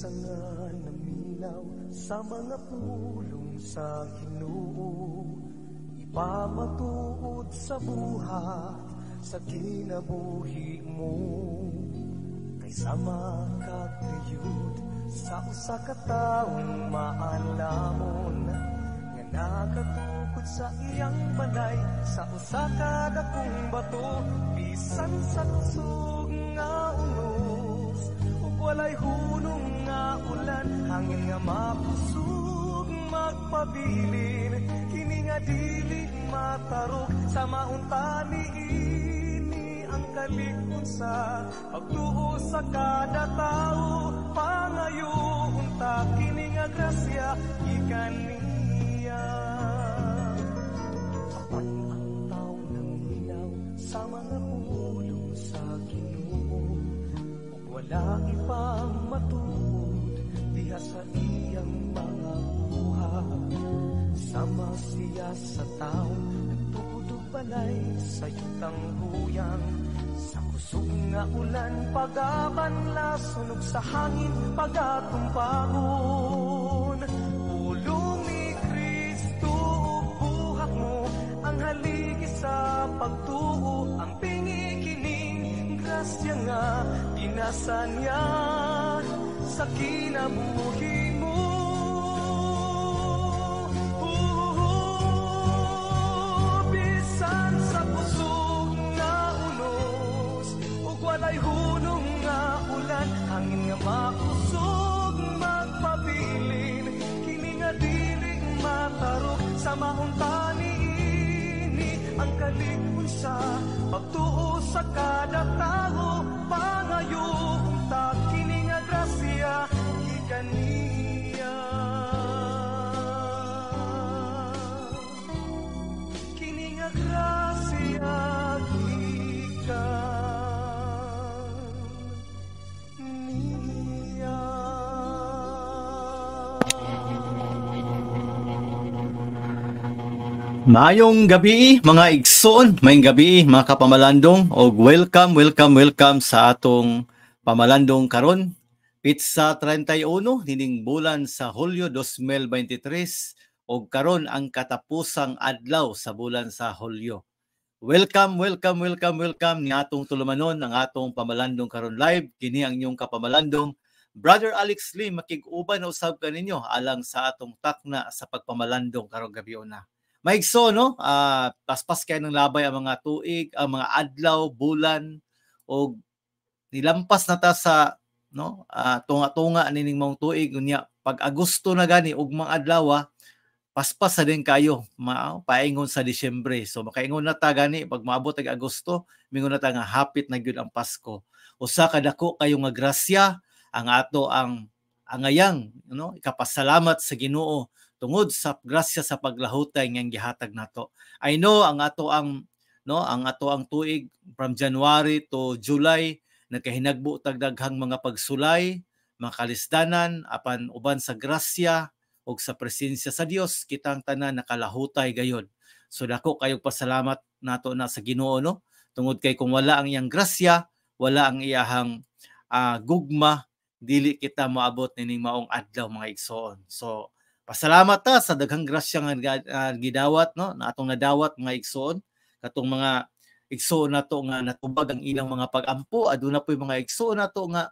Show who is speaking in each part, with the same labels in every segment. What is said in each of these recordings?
Speaker 1: Kinsa nga naminaw sa mga pulong sa Ginoo, ipamatuod sa buhat sa kinabuhi mo. Kay sama kagayud sa usa ka taong maalamon nga nakatukod sa iyang balay sa usa ka dakong bato, bisan sa kusog nga unos ug walay hunong nga ulan, hangin nga makusog magpabilin, kini nga dili matarok sa maunta niini ang kalig-on sa pagtuo sa kada tawo. Pangayo unta kini nga grasya gikan niya. Apan ang taong naminaw sa mga pulong sa Ginoo ug wala ipamatuod diha sa iyang mga buhat, sama siya sa taong nagtukod og balay sa yutang huyang. Sa kusog nga ulan pagabanlason ug sa hangin pagatumpagon. Pulong ni Kristo ug buhat mo ang haligi sa pagtuo, ang pingi kining grasya nga pinasa niya sa kinabuhi mo. Bisan sa kusog nga unos ug walay hunong nga ulan, hangin nga makusog magpabilin, kini nga dili matarok sa maunta niini ang kalig-on sa pagtuo sa kada tawo. Pangayo unta kini nga grasya gikan niya. Kini nga grasya gikan niya.
Speaker 2: Maayong gabi mga igsoon, maayong gabi mga kapamalandong, og welcome, welcome, welcome sa atong pamalandong karon. Pitsa 31 nining bulan sa Hulyo 2023 og karon ang katapusang adlaw sa bulan sa Hulyo. Welcome, welcome, welcome, welcome ni atong tulumanon ang atong pamalandong karon live. Kini ang inyong kapamalandong Brother Alex Lim, makig-uban usab kaninyo alang sa atong takna sa pagpamalandong karong gabi una. Maigso, no? Paspas kay ng labay ang mga tuig, ang mga adlaw, bulan, og nilampas na ta sa, no, tunga-tunga nining maong tuig unya pag Agosto na gani ug mga adlaw, paspas sa din kayo paingon sa Disyembre. So makaingon na ta gani pag maabot ag Agosto, mingon na ta nga hapit na gyud ang Pasko. Usa ka dako kayo nga grasya ang ato ang angayang, no, ikapasalamat sa Ginoo tungod sa grasya sa paglahutay nga gihatag nato. I know ang ato ang, no, ang ato ang tuig from January to July nagkahinagbo tag daghang mga pagsulay, mga kalisdanan, apan uban sa grasya ug sa presensya sa Dios kitang tanan nakalahutay gayon. So dako kayong pasalamat nato na sa Ginoo, no, tungod kay kung wala ang iyang grasya, wala ang iyahang gugma, dili kita moabot nining maong adlaw mga igsoon. So pasalamat ta sa daghang grasya nga gidawat, no, na atong nadawat mga igsoon, katong mga igsoon nato nga natubag ang ilang mga pag-ampo, aduna poy mga igsoon nato nga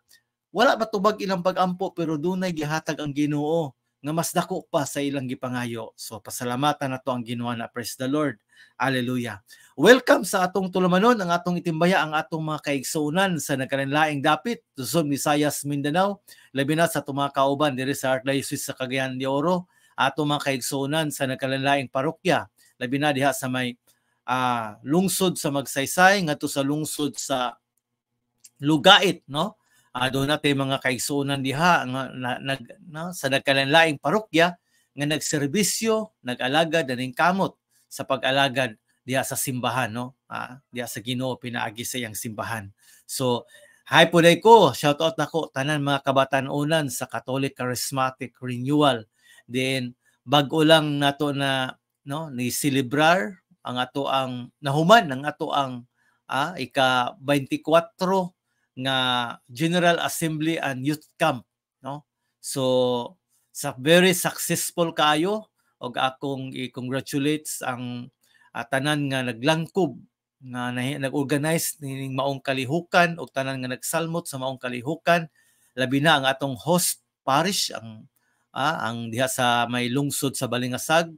Speaker 2: wala matubag ilang pag-ampo pero dunay gihatag ang Ginoo nga mas dako pa sa ilang gipangayo. So pasalamatan nato ang Ginoo na. Praise the Lord. Hallelujah. Welcome sa atong tulumanon, ang atong itimbaya ang atong mga kaigsuonan sa nagkalanlaing dapit, Luzon, Visayas, Mindanao, labi na sa atong mga kauban diri sa Archdiocese sa Cagayan de Oro, atong mga kaigsuonan sa nagkalanlaing parokya, labi na diha sa may lungsod sa Magsaysay ngadto sa lungsod sa Lugait, no? Doon natin mga kaigsuonan diha nga no, sa nagkalanlaing parokya nga nagserbisyo, nag-alagad aning kamot sa pag-alagad diha sa simbahan, no? Diha sa Ginoo pinaagi sa iyang simbahan. So hi po day ko, shout out nako tanan mga kabatan-unan sa Catholic Charismatic Renewal. Then bag-o lang nato na, no, ni celebrar ang ato ang nahuman ang ato ang ika 24 nga General Assembly and Youth Camp, no? So sa very successful kaayo og akong i-congratulate ang tanan nga naglangkob nga nag-organize nining maong kalihukan og tanan nga nagsalmot sa maong kalihukan, labi na ang atong host parish, ang diha sa may lungsod sa Balingasag.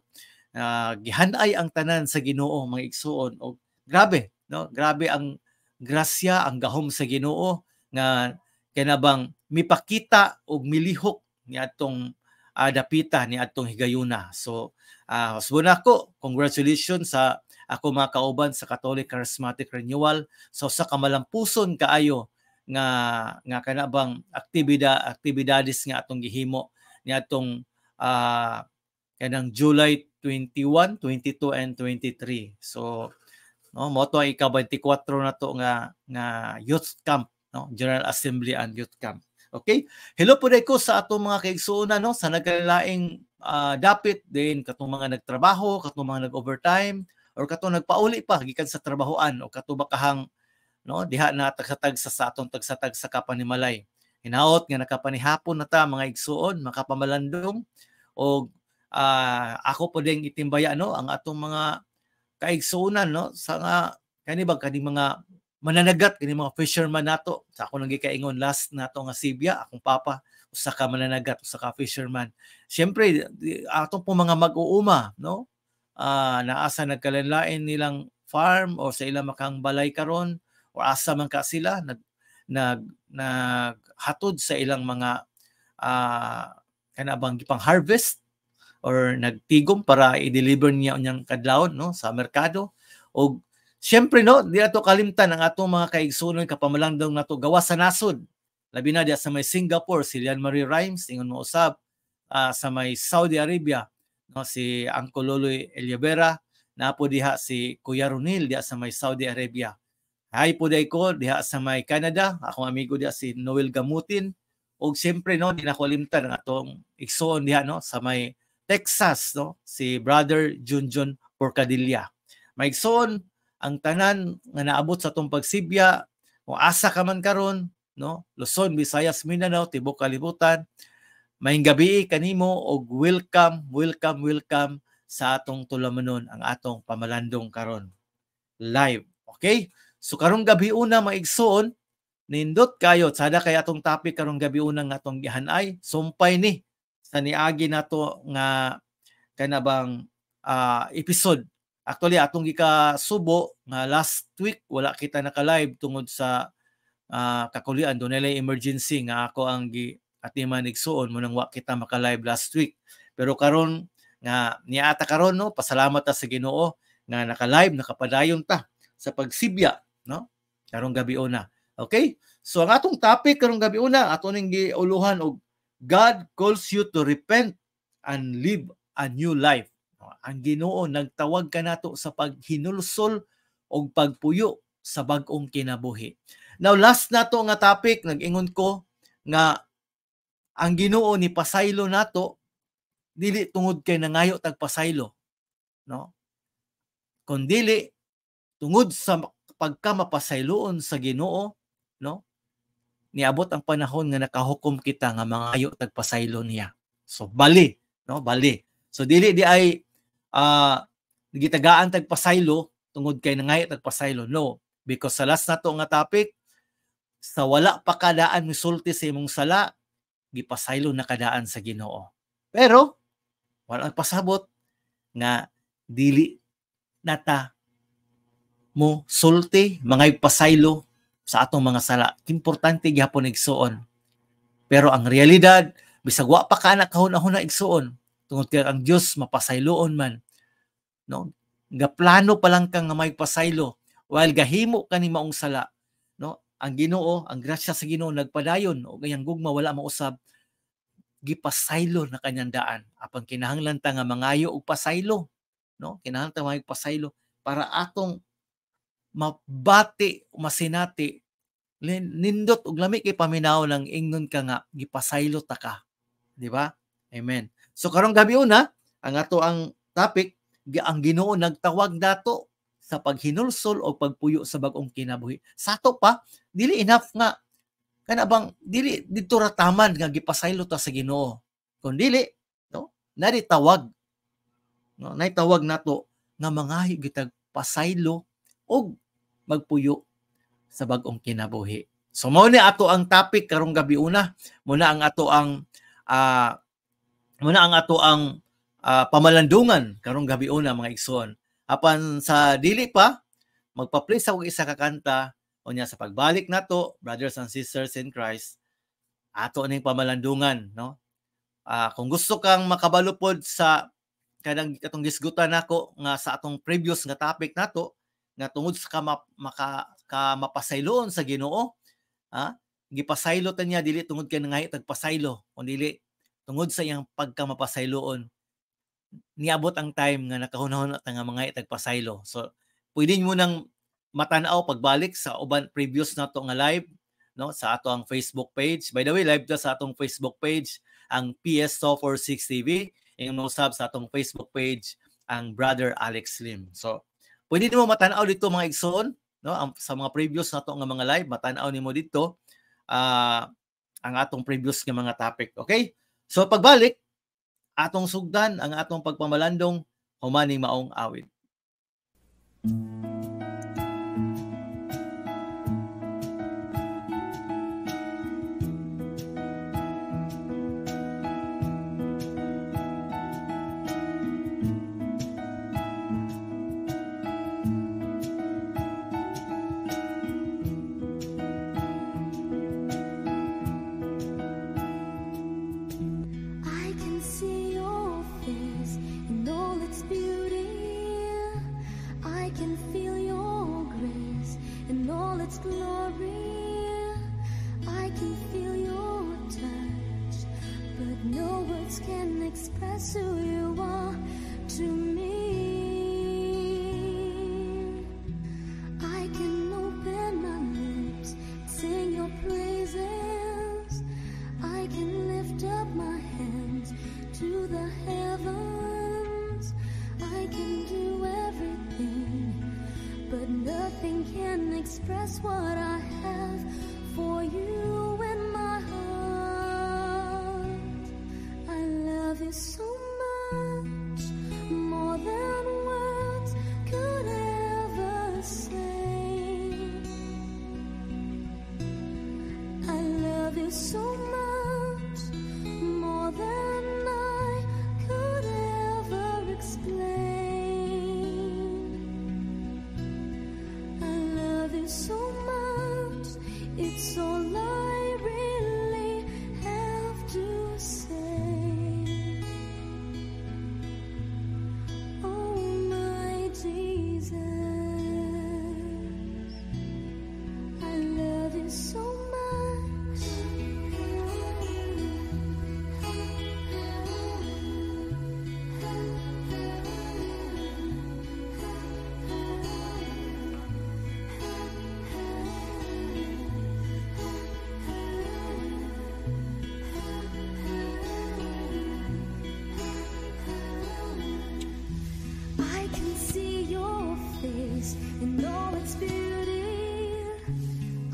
Speaker 2: Gihanay ang tanan sa Ginoo, mga igsuon, og grabe, no, grabe ang grasya, ang gahom sa Ginoo nga kanabang mipakita og milihok ni atong dapita ni atong higayuna. So usbon ako, congratulations sa ako mga kauban sa Catholic Charismatic Renewal sa usa ka malampuson kaayo nga nga kanabang aktibidades nga atong gihimo ni atong kanang July 21, 22 and 23. So no, mo to ang ika-24 na to nga nga youth camp, no, General Assembly and Youth Camp. Okay? Hello po ko sa atong mga kaigsuonan, no, sa nagkalaing dapit din, katong mga nagtrabaho, katong mga nag-overtime or katong nagpauli pa gikan sa trabahoan o katong bakahang, no, diha na tagsa-tagsa sa atong tagsa-tagsa kapanimalay. Hinaot nga nakapanihapon na ta, mga igsuon, makapamalandong, og ako po ding itimbaya, no, ang atong mga kaigsuonan, no, sa nga kani ba kani mga mananagat, kani mga fisherman nato. Sa ako nang gikaingon last nato nga sibya, akong papa usa ka mananagat, usa ka fisherman. Siyempre atong po mga mag-uuma, no, naasa nagkalanlain nilang farm o sa ilang makang balay karon o asa man ka sila nag nag naghatod sa ilang mga kanabang gipang harvest or nagtigom para i-deliver niya unyang kadlawon, no, sa merkado. Og siyempre, no, di ato kalimtan ang atong mga kaigsuonon kapamalandong nato gawas sa nasod, labi na diya sa may Singapore, si Lian Marie Rhymes, ingon mo usab sa may Saudi Arabia, no, si Uncle Loloy Eliabera, napo diha si Kuya Ronil diha sa may Saudi Arabia. Hi po day ko diha sa may Canada, akong amigo diha si Noel Gamutin, og siyempre, no, di na ko limtan ang atong igsoon diha, no, sa may Texas, no, si Brother Junjun Porcadilla. May igsoon ang tanan nga naabot sa atong pagsibya, kung asa ka man karon, no, Luzon, Visayas, Mindanao, tibuok kalibutan, maayong gabi kanimo og welcome, welcome, welcome sa atong tulamanon, ang atong pamalandong karon live. Okay? So karong gabi una, mga igsoon, nindot kayo sada kay atong topic karong gabi una nga atong gihanay, sumpay ni sa niagi nato nga kanabang episode. Actually atong gikasubo nga last week wala kita naka-live tungod sa kakulian, dunay emergency nga ako ang gi atiman igsuon mo nang wa kita maka-live last week. Pero karon nga niata karon, no, pasalamat ta sa Ginoo nga naka-live, nakapadayon ta sa pagsibya, no, karong gabi una. Okay? So ang atong topic karong gabi una, ato ning giuluhan og God calls you to repent and live a new life. Ang Ginoo nagtawag kanato sa paghinulsol og pagpuyo sa bag-ong kinabuhi. Now last nato nga topic, nag-ingon ko nga ang Ginoo ni pasaylo nato dili tungod kay nangayo tag pasaylo, no, kun dili tungod sa pagka mapasayloon sa Ginoo, no, niabot ang panahon nga nakahukom kita nga mangayo tag pasaylo niya. So bali, no, bali. So dili di ay gitagaan tag pasaylo tungod kay nangayo tag pasaylo, no, because sa last nato nga topic, sa wala pa kadaan misulti sa imong sala, gipasaylo na kadaan sa Ginoo. Pero wala pasabot nga dili nata mo sulti mga pasaylo sa atong mga sala. Importante gihapon, igsuon. Pero ang realidad, bisag wa pa ka nakahuna-huna, igsuon, tungod kay ang Dios mapasayloon man, no, gaplano pa lang kang nga may pasaylo while gahimo kani maong sala, no, ang Ginoo, ang grasya sa Ginoo nagpadayon og iyang gugma wala mausab, gipasaylo na kanyang daan. Apan kinahanglan ta nga mangayo og pasaylo, no, kinahanglan ta mangayo pasaylo para atong mabati, masinati, nindot og lami kay paminaw ng ingnon ka nga gipasaylo ta ka, di ba? Amen. So karong gabi una, ang ato ang topic, ang Ginoo nagtawag dato sa paghinulsol o pagpuyo sa bag-ong kinabuhi. Sato pa, dili enough nga Kana bang dili didto ra taman nga gipasaylo ta sa Ginoo. Kun dili, no, nari tawag, no, nay tawag nato nga mangayo gitag pasaylo og magpuyo sa bag-ong kinabuhi. So mao ni ato ang topic karong gabi una. Muna ang ato ang pamalandungan karong gabi una, mga igsoon. Apan sa dili pa, magpa-play sa og isa ka kanta unya sa pagbalik nato, brothers and sisters in Christ, ato ning pamalandungan, no? Kung gusto kang makabalupod sa kanang katong gisgutan nako nga sa atong previous nga topic nato nga tungod sa ka mapasayloon sa Ginoo, gipasaylo ta niya dili tungod kay nangayo tagpasaylo, kun dili tungod sa iyang pagkamapasayloon niabot ang time nga nakahunahuna ta nga mangayo tagpasaylo. So pwede mo nang matanaw pagbalik sa uban previous nato nga live, no, sa ato ang Facebook page. By the way, live ta sa atong Facebook page, ang PS 46 TV, ingon usab sa atong Facebook page ang Brother Alex Lim. So pwede nimo matanaw dito, mga igsoon, no, ang, sa mga previous nato nga mga live, matanaw nimo dito ang atong previous nga mga topic. Okay? So pagbalik, atong sugdan ang atong pagpamalandong humaning maong awit.
Speaker 3: I can see your face in all its beauty. I can feel your grace in all its glory. I can feel your touch, but no words can express who you are to me. I can open my lips, sing your praises. I can lift up my hands to the heavens. I can do everything, but nothing can express what I have for you in my heart. I love you so much, more than words could ever say. I love you so much, more than I could ever explain. I love you so much, it's all I really have to say. Oh, my Jesus, I love you so much. I can see your face in all its beauty.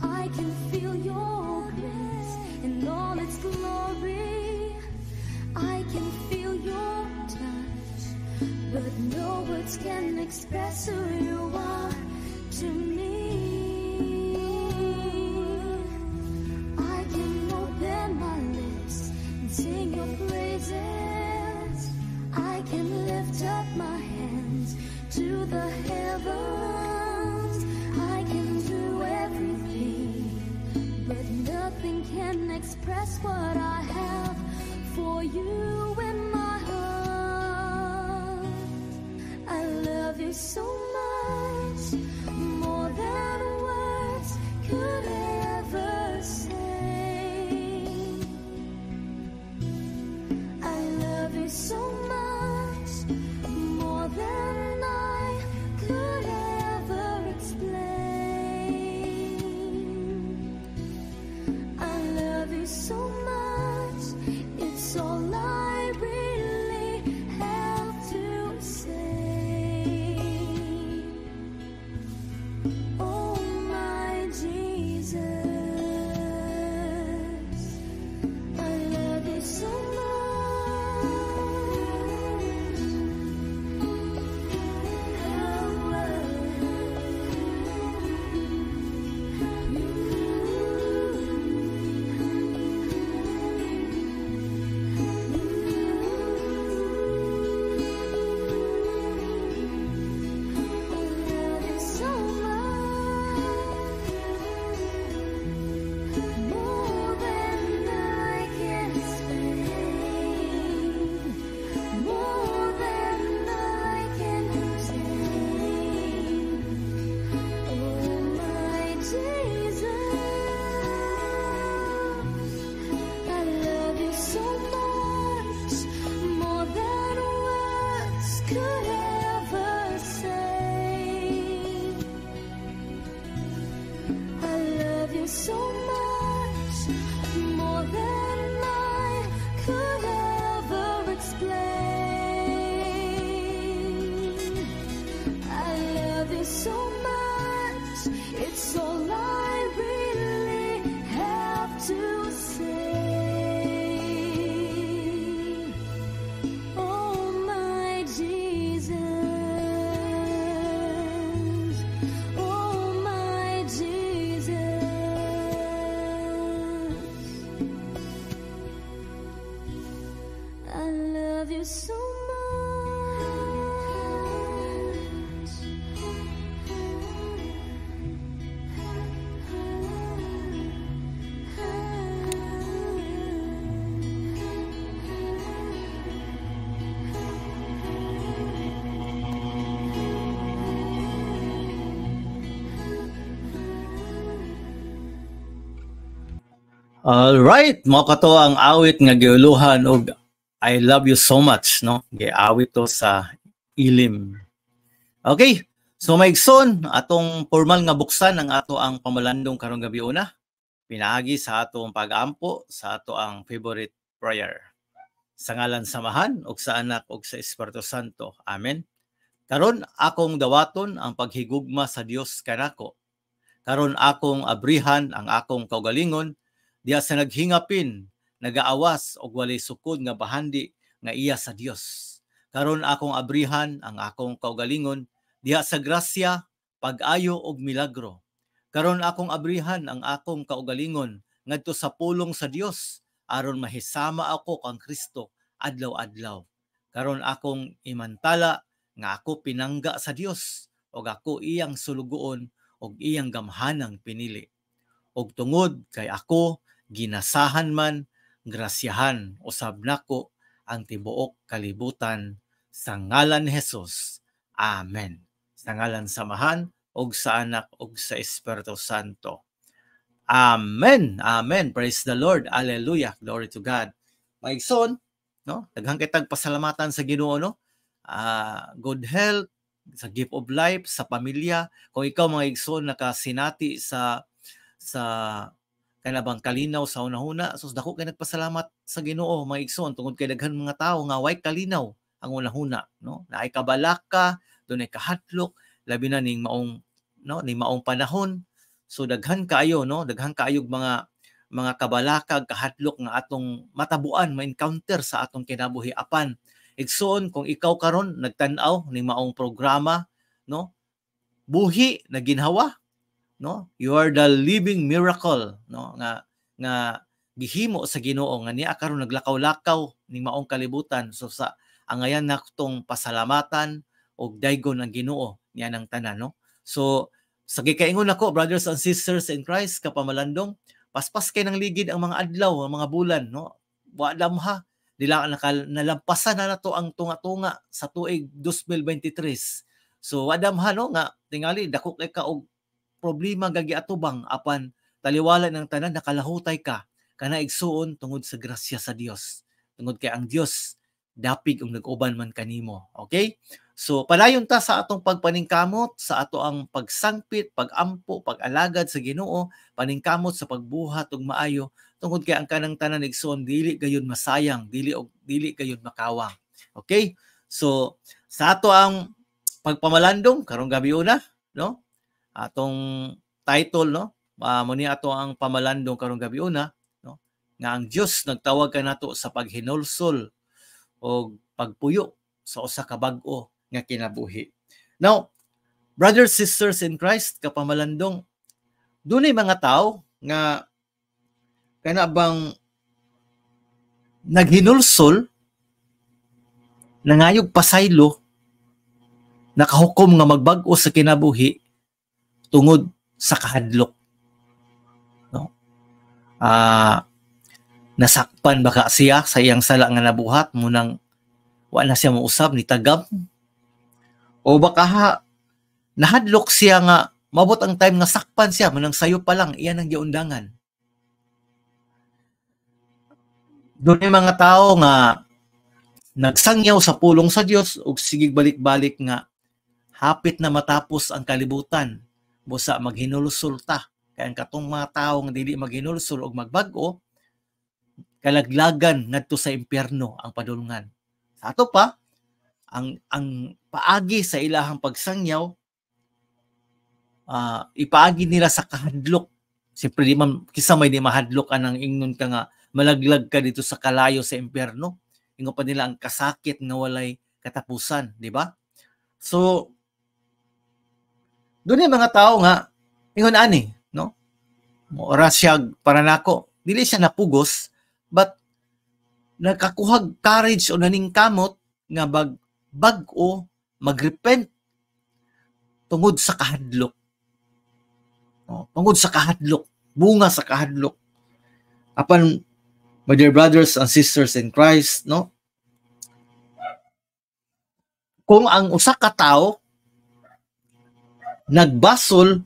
Speaker 3: I can feel your grace in all its glory. I can feel your touch, but no words can express who you are to me. I can open my lips and sing your praises. I can lift up my hands to the heavens. I can do everything, but nothing can express what I have for you in my heart. I love you so much, more than words could ever say. I love you so much, more than I could ever explain. I love you so much, it's all I really have to say. Oh, my Jesus,
Speaker 2: All right, mao kato ang awit nga giuluhan og "I Love You So Much", no? Giawit to sa Ilim. Okay. So mga igsoon, atong formal nga buksan ang ato ang pamalandong karong gabi una. Pinaagi sa atong pag-ampo sa ato ang favorite prayer. Sa ngalan sa Amahan ug sa Anak ug sa Espiritu Santo. Amen. Karon akong dawaton ang paghigugma sa Dios kanako. Karon akong abrihan ang akong kaugalingon diha sa naghingapin, nagaawas og walay sukod nga bahandi nga iya sa Dios. Karon akong abrihan ang akong kaugalingon diha sa grasya, pag-ayo og milagro. Karon akong abrihan ang akong kaugalingon ngadto sa pulong sa Dios aron mahisama ako kang Kristo adlaw-adlaw. Karon akong imantala nga ako pinangga sa Dios ug ako iyang sulugoon ug iyang gamhanang pinili. Og tungod kay ako ginasahan man, grasyahan usab nako ang tibuok kalibutan sa ngalan ni Jesus. Amen. Sa ngalan sa Amahan ug sa Anak ug sa Espiritu Santo. Amen. Amen. Praise the Lord. Hallelujah. Glory to God. Mga igsoon, no? Daghang kitag pasalamatan sa Ginoo, no? Good health, sa gift of life, sa pamilya. Kung ikaw, mga igsoon, nakasinati sa kanabang kalinaw sa hunahuna, so dako kay nagpasalamat sa Ginoo, mga igsoon, tungod kay daghan mga tawo nga way kalinaw ang hunahuna, no? Naay kabalaka, dunay kahadlok, labi na ning maong, no, ning maong panahon. So daghan kaayo, no, daghan kaayog mga kabalaka, kahadlok nga atong matabuan, ma-encounter sa atong kinabuhi. Apan igsoon, kung ikaw karon nagtan-aw ning maong programa, no, buhi na ginhawa, no, you are the living miracle, no, nga nga gihimo sa Ginoo nga niya karon naglakaw-lakaw ning maong kalibutan. So sa angayan natong pasalamatan og daygon ang Ginoo niya nang tanan, no? So sa gikaingon nako, brothers and sisters in Christ, kapamalandong, paspas kay ng ligid ang mga adlaw, ang mga bulan, no? Wa damha dila nalampasan na nato ang tunga-tunga sa tuig 2023. So wa damha, no, nga tingali dako kay ka og problema gagi atubang, apan taliwala ng tanan, nakalahutay ka kana, igsuon, tungod sa grasya sa Dios, tungod kay ang Dios dapig ug nag-uban man kanimo. Okay, so padayon ta sa atong pagpaningkamot sa ato ang pagsangpit, pagampo, pag-alagad sa Ginoo, paningkamot sa pagbuhat og maayo, tungod kay ang kanang tanan, igsuon, dili gayon masayang, dili og dili gayon makawang. Okay, so sa ato ang pagpamalandong karong gabi una, no, atong title, no, mo ni ato ang pamalandong karong gabi una, no, nga ang Dios nagtawag kanato sa paghinulsol o pagpuyo sa usa ka bag-o nga kinabuhi. Now, brothers, sisters in Christ, kapamalandong, dunay mga tao nga kana bang naghinulsol, nangayog pasaylo, nakahukom nga magbag-o sa kinabuhi tungod sa kahadlok. No? Nasakpan baka siya sa iyang sala nga nabuhat munang wa na siya mousab ni tagam, o baka ha, nahadlok siya nga mabot ang time nga sakpan siya manang sayo pa lang iyan ang giundangan. Doon yung mga tao nga nagsangyaw sa pulong sa Dios ug sige balik-balik nga hapit na matapos ang kalibutan, busa maghinulsol ta, kay ang katong mga tawo nga dili maghinulsol og magbag-o, kalaglagan ngadto sa impyerno ang padulngan. Sa ato pa, ang paagi sa ilahang pagsangyaw, ipaagi nila sa kahadlok. Siyempre di man kisa may di mahadlok anang ingnon ka nga malaglag ka dito sa kalayo sa impyerno. Ingon pa nila ang kasakit nga walay katapusan, di ba? So doon yung mga tao nga ingon ani, no? Ora siya para nako, dili siya napugos, but nakakuhag courage o naningkamot nga bag-o magrepent tungod sa kahadlok. No? Tungod sa kahadlok, bunga sa kahadlok. Apan, my dear brothers and sisters in Christ, no? Kung ang usa ka tawo nagbasol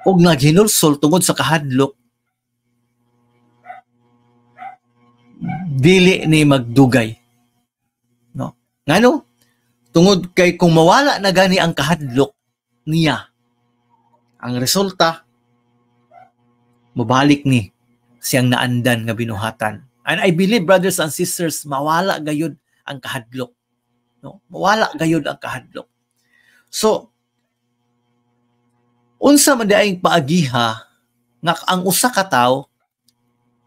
Speaker 2: og naghinulsol tungod sa kahadlok, Dili ni magdugay. No? Ngano? Tungod kay kung mawala na gani ang kahadlok niya, ang resulta, mabalik ni siyang naandan nga binuhatan. And I believe, brothers and sisters, mawala gayud ang kahadlok. No? Mawala gayud ang kahadlok. So, unsa man diayng paagiha nga ang usa ka tawo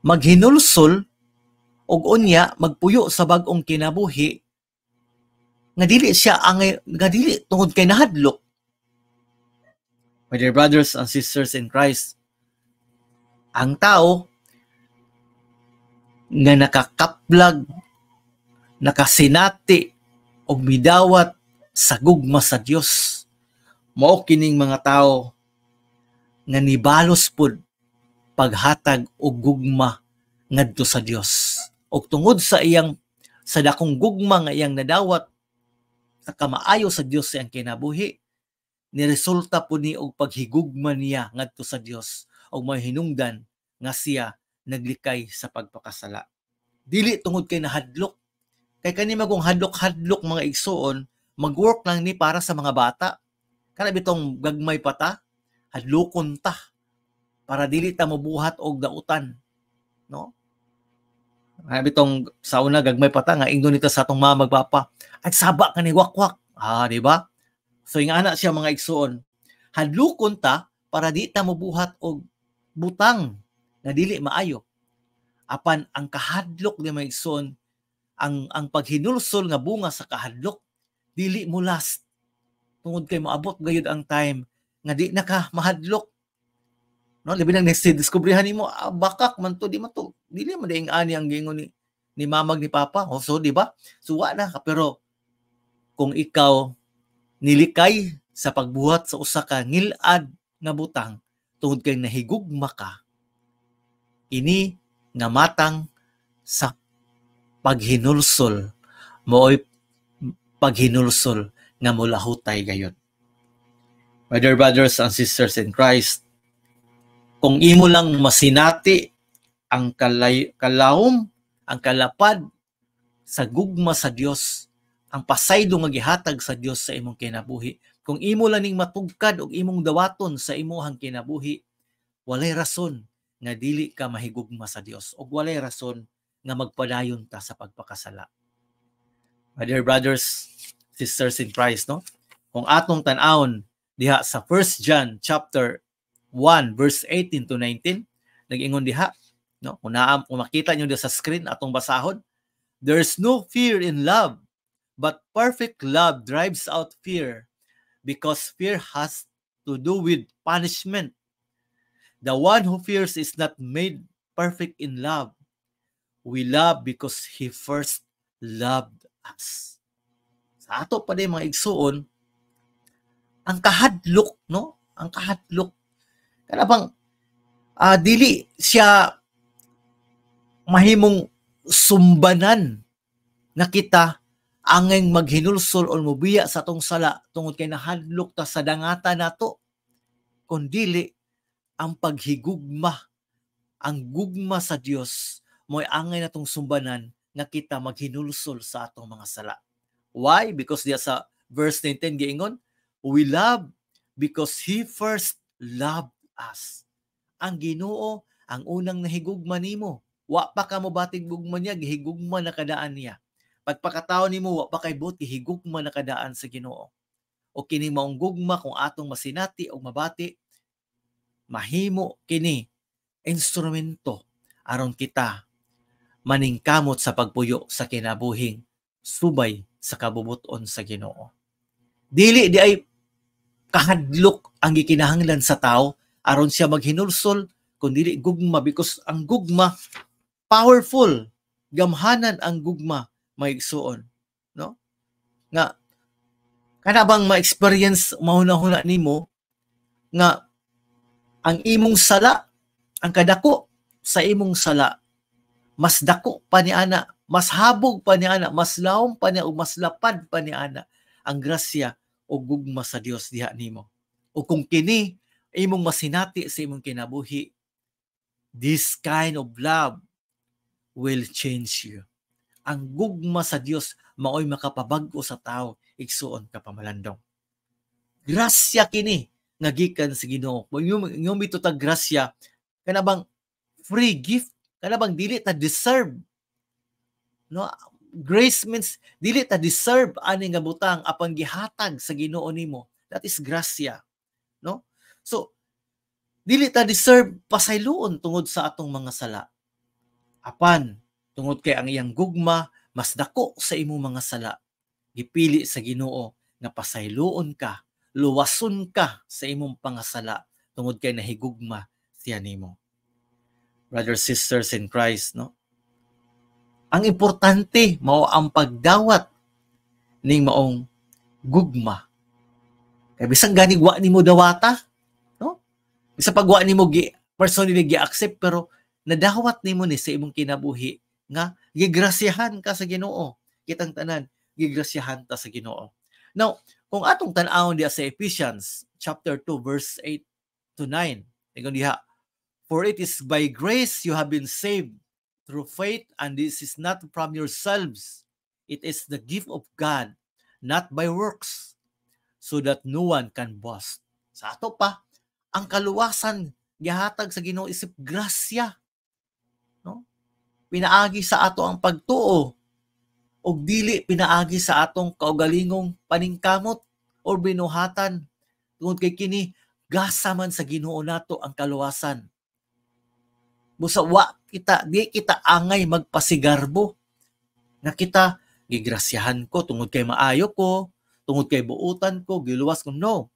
Speaker 2: maghinulsol ug unya magpuyo sa bag-ong kinabuhi nga dili siya angay, nga dili tungod kay nahadlok? My dear brothers and sisters in Christ, ang tao nga nakakaplag, nakasinati og midawat sa gugma sa Dios, mao kining mga tao nga nibalos pud paghatag og gugma ngadto sa Dios. Og tungod sa iyang sa dakong gugma nga iyang nadawat sa kamaayo sa Dios sa iyang kinabuhi, niresulta po ni og paghigugma niya ngadto sa Dios og mahinungdan nga siya naglikay sa pagpakasala. Dili tungod kay nahadlok. Kay kani magong hadlok-hadlok, mga igsuon, mag-work lang ni para sa mga bata. Kana bitong gagmay pa ta, hadlokon ta para dili ta mobuhat og dautan, no? Kana bitong sa una gagmay pa ta nga ingnon nito sa atong mama, magpapa, "Ay, saba ka ni wakwak." Ah, di ba? So ingana siya, mga igsuon. Hadlokon ta para di ta mobuhat og butang nga dili maayo. Apan ang kahadlok ni, mga igsuon, ang paghinulsol nga bunga sa kahadlok dili mo last. Tungod kay moabot gayud ang time nga di na ka mahadlok. No, labi nang next diskubrihan nimo, ah, bakak man to, di man to, dili man diing ani ang giingon ni mamag ni papa. Oh, so di ba? So wa na ka, pero kung ikaw nilikay sa pagbuhat sa usa ka ngilad nga butang tungod kay nahigugma ka, ini nga matang sa paghinulsol maoy paghinulsol nga molahutay gayud. My dear brothers and sisters in Christ, kung imo lang masinati ang kalawom, ang kalapad sa gugma sa Dios, ang pasaylo nga gihatag sa Dios sa imong kinabuhi, kung imo lang ning matugkad og imong dawaton sa imong kinabuhi, walay rason nga dili ka mahigugma sa Dios ug walay rason nga magpadayon ta sa pagpakasala. My dear brothers, sisters in Christ, no? Kung atong tan-awon diha sa 1 John chapter 1 verse 18 to 19, nag-ingon diha, no? Kung makita niyo diha sa screen, atong basahon: "There's no fear in love, but perfect love drives out fear, because fear has to do with punishment. The one who fears is not made perfect in love. We love because He first loved us." Sa ato pa din, mga igsuon, ang kahadlok, no? Ang kahadlok kana bang dili siya mahimong sumbanan nga kita angay maghinulsol o mobiya sa atong sala tungod kay nahadlok ta sa dangata nato, kundili ang paghigugma, ang gugma sa Dios mo'y angay natong sumbanan nga kita maghinulsol sa atong mga sala. Why? Because diya sa verse 19 giingon, "We love because He first loved us." Ang Ginoo ang unang nahigugma nimo. Wa pa ka mobatig gugma niya, gihigugma na kadaan niya. Pagpakatao nimo, wa pa kay buot, gihigugma na kadaan sa Ginoo. O kini maong gugma, kung atong masinati o mabati, mahimo kini instrumento aron kita maningkamot sa pagpuyo sa kinabuhing subay sa kabubuton sa Ginoo. Dili di ay kahadlok ang gikinahanglan sa tao aron siya maghinulsol, kun dili gugma, because ang gugma powerful, gamhanan ang gugma, maigsuon, no? Nga kana bang ma-experience, mahuna-huna nimo nga ang imong sala, ang kadako sa imong sala, mas dako pa ni ana, mas habog pa ni ana, mas lawom pa niya ug mas lapad pa ni ana ang grasya o gugma sa Dios diha nimo. O kung kini imong masinati sa imong kinabuhi, this kind of love will change you. Ang gugma sa Dios maoy makapabag-o sa tao, igsuon kapamalandong. Grasya kini nga gikan sa Ginoo. Yung mito ta grasya, kana bang free gift, kana bang dili ta deserve. No, grace means dili ta deserve ani nga butang apan gihatag sa Ginoo nimo. That is grasya, no? So dili ta deserve pasayloon tungod sa atong mga sala. Apan tungod kay ang iyang gugma mas dako sa imong mga sala, gipili sa Ginoo nga pasayloon ka, luwason ka sa imong pangasala tungod kay nahigugma siya nimo. Brothers, sisters in Christ, no? Ang importante mao ang pagdawat ning maong gugma. Kay bisan gani wa nimo dawata, no? Bisan pag wa nimo gi personally gi-accept, pero nadawat nimo ni sa imong kinabuhi nga gigrasyahan ka sa Ginoo. Kitang tanan gigrasyahan ta sa Ginoo. Now, kung atong tan-awon diha sa Ephesians chapter 2 verse 8 to 9, ingon diha, "For it is by grace you have been saved through faith, and this is not from yourselves. It is the gift of God, not by works, so that no one can boast." Sa ato pa, ang kaluwasan gihatag sa Ginoo isip grasya, no? Pinaagi sa ato ang pagtuo og dili pinaagi sa atong kaugalingong paningkamot or binuhatan, tungod kay kini gasa man sa Ginoo nato ang kaluwasan. Busa wa kita, di kita angay magpasigarbo nga kita gigrasyahan ko tungod kay maayo ko, tungod kay buutan ko, giluwas ko. No.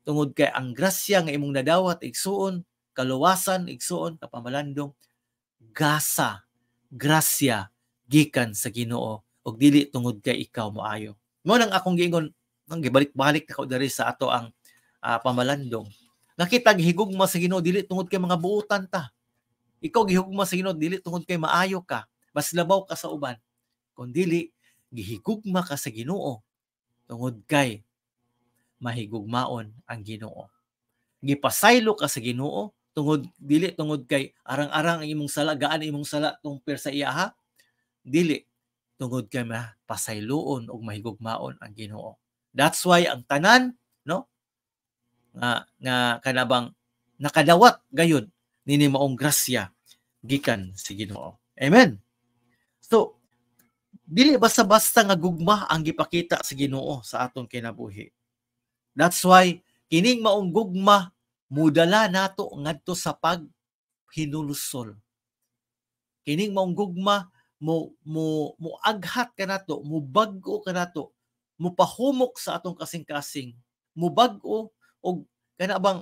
Speaker 2: Tungod kay ang grasya nga imong nadawat, igsuon, kaluwasan, igsuon, kapamalandong, gasa, grasya gikan sa Ginoo ug dili tungod kay ikaw moayo. Mo nang akong giingon nang gibalik-balik na ko diri sa ato ang pamalandong. Nakita gihigugma sa Ginoo dili tungod kay mga buutan ta. Ikaw gihugma sa Ginoo dili tungod kay maayo ka, mas labaw ka sa uban. Kun dili gihigugma ka sa Ginoo tungod kay mahigugmaon ang Ginoo. Gipasaylo ka sa Ginoo tungod dili tungod kay arang-arang ang imong sala, gaan imong sala compare sa iya ha. Dili tungod kay mapasayloon ug mahigugmaon ang Ginoo. That's why ang tanan, no, nga nga kanabang nakadawat gayud nini maong grasya gikan sa Ginoo. Amen. So dili basta-basta nga gugma ang gipakita sa Ginoo sa atong kinabuhi. That's why kining maong gugma mudala nato ngadto sa paghinulusol. Kining maong gugma mo mo mo aghat kanato, mo bag-o kanato, mo pahumok sa atong kasing-kasing, mo bag-o og kana bang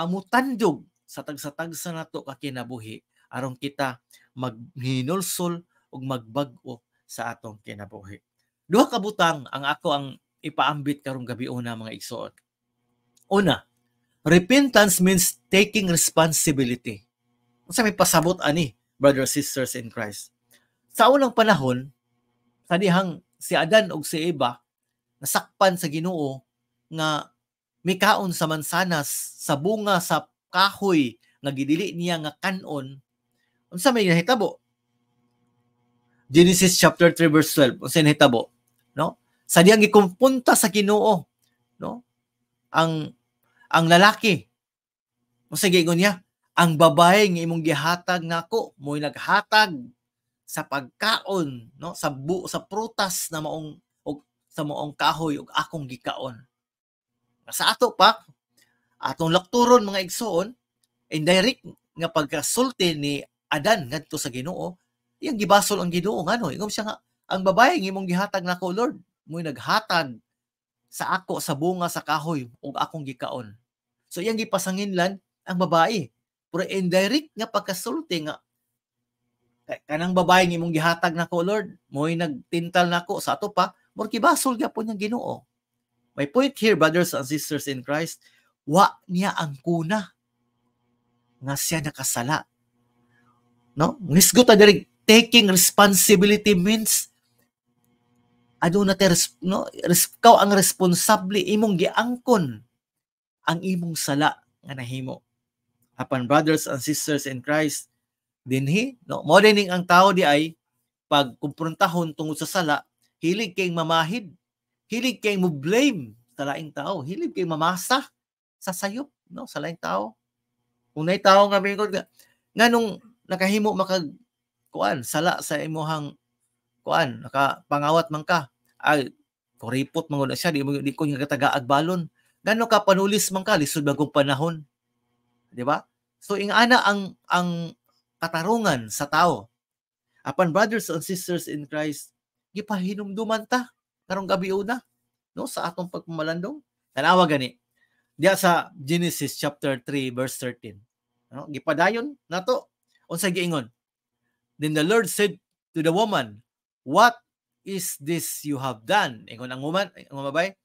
Speaker 2: mutandog sa tagsa-tagsa nato ka kinabuhi aron kita maghinulsol ug magbag-o sa atong kinabuhi. Duha ka butang ang ako ang ipaambit karong gabi una, mga igsoon. Una, repentance means taking responsibility. Unsa may pasabot ani, brothers sisters in Christ? Sa unang panahon, sa dihang si Adan ug si Eva nasakpan sa Ginoo nga mikaon sa mansanas, sa bunga sa kahoy nga gidili niya nga kanon, unsa may nahitabo? Genesis chapter 3 verse 12, unsa nahitabo? No? Sa dihang gikumpunta sa Ginoo, no? Ang lalaki, unsa giingon niya? Ang babae nga imong gihatag nako mo'y naghatag sa pagkaon, no, sa prutas na maong og sa maong kahoy ug akong gikaon. Sa ato pa atong lakturon, mga igsoon, indirect nga pagkasulti ni Adan ngadto sa Ginoo, iyang gibasol ang Ginoo. Ngano? Ingon siya nga ang babae nga imong gihatag nako, Lord, mo'y naghatag sa ako sa bunga sa kahoy ug akong gikaon. So iyang gipasanginlan ang babae. Pero indirect nga pagkasulti nga kanang babae nga imong gihatag nako, Lord, mo'y nagtintal nako, sa ato pa murag gibasol gyapon niyang Ginoo. My point here, brothers and sisters in Christ, wa niya ang kuna nga siya nakasala. No? Nisgot ta diri, taking responsibility means aduna te, no, ikaw ang responsable, imong giangkon ang imong sala nga nahimo. Apan, brothers and sisters in Christ, Dinhi, no? Mo dining ang tao di ay pag kumpruntahon tungod sa sala, hilig kay mamahid, hilig kay mo blame sa laing tao, hilig kay mamasa sa sayop, no, sa laing tao. Kung nay tao nga mingon nganong nakahimo makag kuan sala sa imuhang kuan, nakapangawat man ka, ay kuripot man gud siya, di mo di ko nga katagaag balon. Ngano ka panulis man ka, lisod bagong panahon, di ba? So ingana ang katarungan sa tao. Apan, brothers and sisters in Christ, gipahinumduman ta karong gabi una, no, sa atong pagpamalandong. Tanawa gani diya sa Genesis chapter 3 verse 13. No, gipadayon nato unsay giingon. "Then the Lord said to the woman, 'What is this you have done?' Ingon ang woman, ang babae,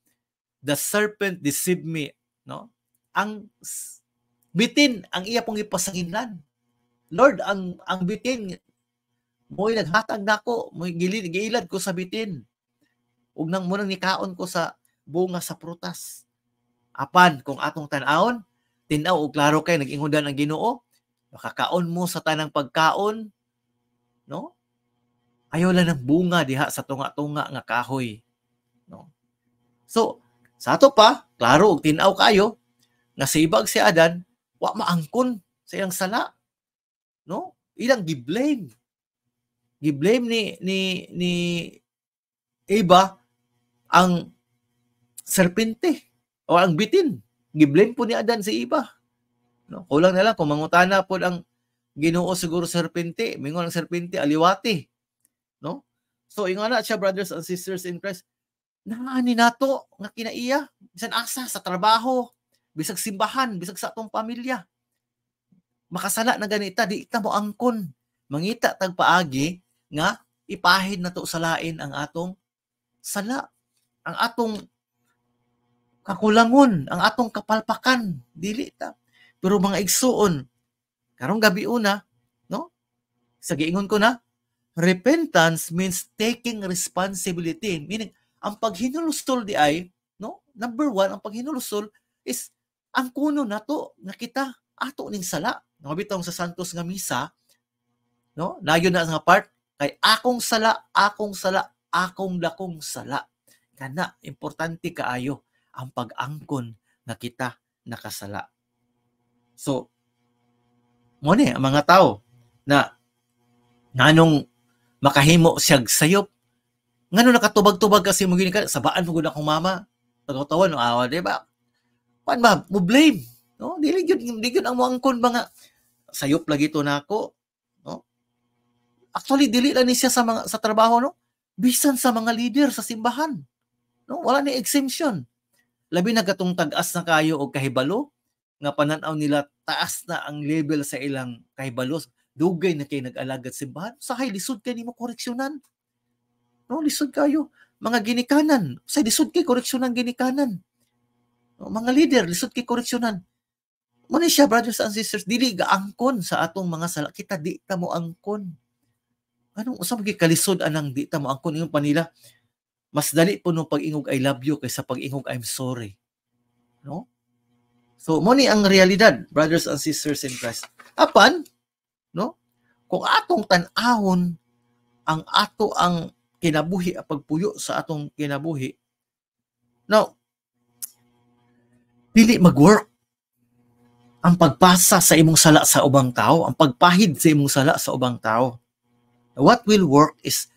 Speaker 2: 'The serpent deceived me,' no? Ang bitin ang iya pong ipasanginlan. Lord, ang bitin mo'y naghatag nako, mo'y gilid giilad ko sa bitin. Ug nang mo nang nikaon ko sa bunga sa prutas. Apan kung atong tan-awon, tin-aw og klaro kay nag-ingon ang Ginoo, makakaon mo sa tanang pagkaon, no? Ayaw lang ng bunga diha sa tunga-tunga nga kahoy, no? So, sa ato pa, klaro og tin-aw kayo nga sibag si Adan, wa maangkon sa ilang sala, no? Ilang gi-blame. Gi-blame ni Eva ang serpente o ang bitin. Gi-blame po ni Adan si Eva. No? Kulang na lang kung mangutana po ang Ginoo siguro serpente, mingon ang serpente aliwati. No? So ingon na siya, brothers and sisters in Christ, naani nato nga kinaiya bisan asa sa trabaho, bisag simbahan, bisag sa atong pamilya. Makasala na ganita, di ta mo angkon. Mangita tag paagi nga ipahid nato sa lain ang atong sala, ang atong kakulangon, ang atong kapalpakan, dili ta. Pero mga igsuon, karong gabi una, no? Sa giingon ko na, repentance means taking responsibility. Meaning, ang paghinulsol di ay, no? Number one, ang paghinulsol is ang kuno nato nga kita ato ning sala. No, bitong sa Santos nga misa, no? Nayon na nga part kay akong sala, akong sala, akong dakong sala. Kana importante kaayo ang pag-angkon nga kita nakasala. So, mo ni ang mga tao na nganong makahimo siyag sayop, ngano nakatubag-tubag kasi mo gini ka, sabaan mo gud akong mama, tagaw-tawan, no, awa, di ba? Kuan ba, mo blame, no? Dili gyud, di gyud ang moangkon ba nga sayop lagi to nako, no? Actually dili lang ni siya sa mga sa trabaho, no? Bisan sa mga leader sa simbahan, no? Wala ni exemption. Labi na katong tag-as na kayo og kahibalo nga panan-aw nila taas na ang level sa ilang kahibalo, dugay na kay nag-alagad simbahan, sahay lisod kay nimo koreksyonan. No, lisod kayo. Mga ginikanan, say lisod kay koreksyonan ginikanan. No, mga leader, lisod kay koreksyonan. Muna siya, brothers and sisters, dili gaangkon sa atong mga sala. Kita di ta mo angkon. Anong usa man kalisod anang di ta mo angkon ingon pa nila? Mas dali po nung pag-ingog "I love you" kaysa pag-ingog "I'm sorry." No? So, mo ni ang realidad, brothers and sisters in Christ. Apan, no? Kung atong tan-awon ang ato ang kinabuhi, ang pagpuyo sa atong kinabuhi, now, dili mag-work ang pagpasa sa imong sala sa ubang tao, ang pagpahid sa imong sala sa ubang tao. What will work is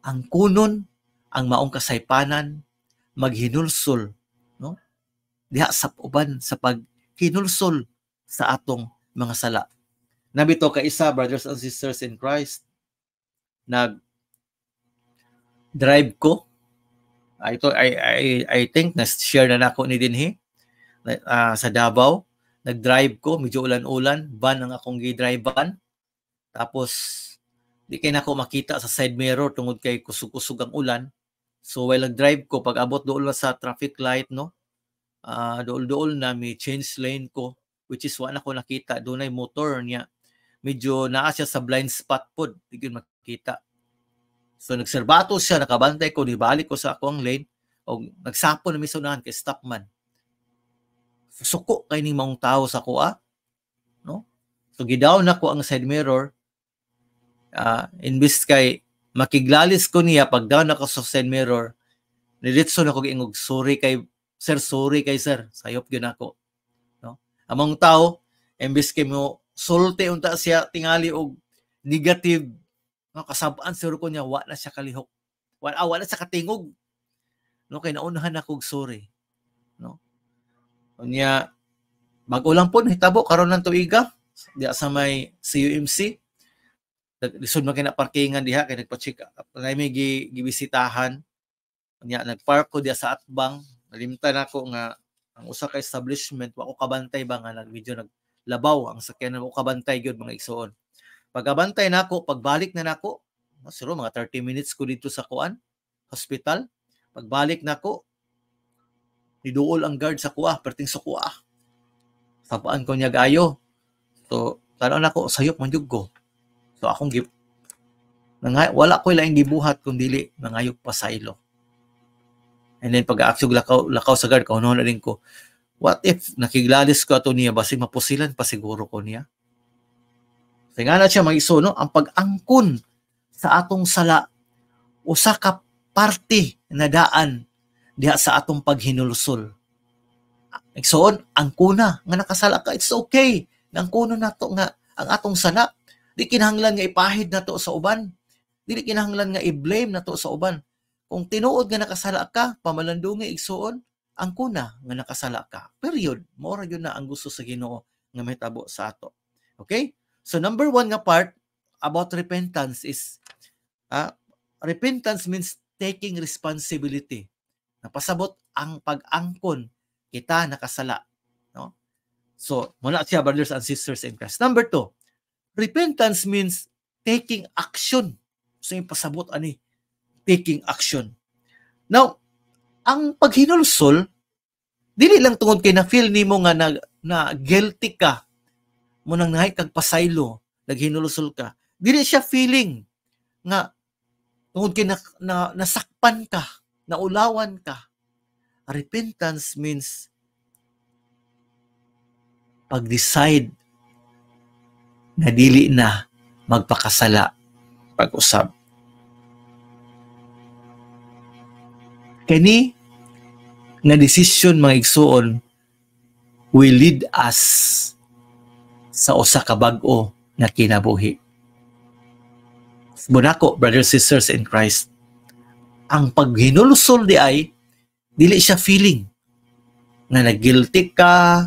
Speaker 2: ang kunon, ang maong kasaypanan, maghinulsol, no? Diha sa uban sa paghinulsol sa atong mga sala. Nabito ka isa, brothers and sisters in Christ, nag drive ko. Ito I think na share na nako ni dinhi sa Davao. Nag-drive ko, medyo ulan-ulan, van ang akong gi-drive-an. Tapos di kay nako makita sa side mirror tungod kay kusog-kusog ang ulan. So while nag-drive ko, pag abot dool na sa traffic light, no, dool-dool na may change lane ko, which is wa na ko nakita dunay motor niya. Medyo naa siya sa blind spot pod, di gyud makita. So nagserbato siya, nakabantay ko, nibalik ko sa akong lane, og nagsapon na mi sa unahan kay stop man. Suko kay ning maong tao sa kuha, no? So gidown nako ang side mirror. Imbis kay makiglalis ko niya, pag down ako sa side mirror, niritso na ko ingog, "Sorry kay sir, sorry kay sir." Sayop gyud ako, no? Among tao, imbis kay mo sulti unta siya tingali og negative, no, kasabaan siguro ko niya, wa na siya kalihok. Wala na siya katingog. No, kay naunahan ako og sorry. No? Unya, bago lang po nahitabo karon ng tuiga diya sa may CUMC. Lisod man kay na parkingan diha kay nagpa-check up na may gibisitahan. Unya nagpark ko diya sa atbang, nalimtan nako nga ang usa ka establishment, wa ko kabantay ba nga nag medyo naglabaw ang sakyanan, wa ko kabantay gyud, mga igsuon. Pagabantay nako, pagbalik na nako, siguro mga 30 minutes ko dito sa kuan, hospital. Pagbalik nako, niduol ang guard sa kuha, perting sa kuha. Sapaan ko niya gayo. So, tanaw nako, sayop man jud ko. So akong gip nangay, wala ko laing gibuhat kung dili mangayog pasaylo. And then pag aksog lakaw lakaw sa guard, kaunon na din ko. What if nakiglalis ko ato niya, basig mapusilan pa siguro ko niya. So nga na siya, mga igsoon, no? Ang pag-angkon sa atong sala usa ka parte na daan diha sa atong paghinulsol. Igsoon, angkona nga nakasala ka, it's okay. Angkono nato nga ang atong sala. Di kinahanglan nga ipahid nato sa uban. Dili kinahanglan nga i-blame nato sa uban. Kung tinuod nga nakasala ka, pamalandungi, igsuon, angkona nga nakasala ka. Period. Mao ra gyud na ang gusto sa Ginoo nga mahitabo sa ato. Okay? So number one nga part about repentance is repentance means taking responsibility. Napasabot ang pag-angkon kita nakasala. No? So, muna siya, brothers and sisters in Christ. Number two, repentance means taking action. So, yung pasabot ani, taking action. Now, ang paghinulsol, dili lang tungod kay na-feel nimo nga na guilty ka, mo nang nahay kag pasaylo, naghinulsol ka. Dili siya feeling nga tungod kay na nasakpan ka, naulawan ka. Repentance means pag-decide na dili na magpakasala pag-usab. Kani nga desisyon, mga igsuon, will lead us sa usa ka bag-o nga kinabuhi. Bunako, brothers sisters in Christ, ang paghinulsol di ay dili siya feeling nga nag-guilty ka,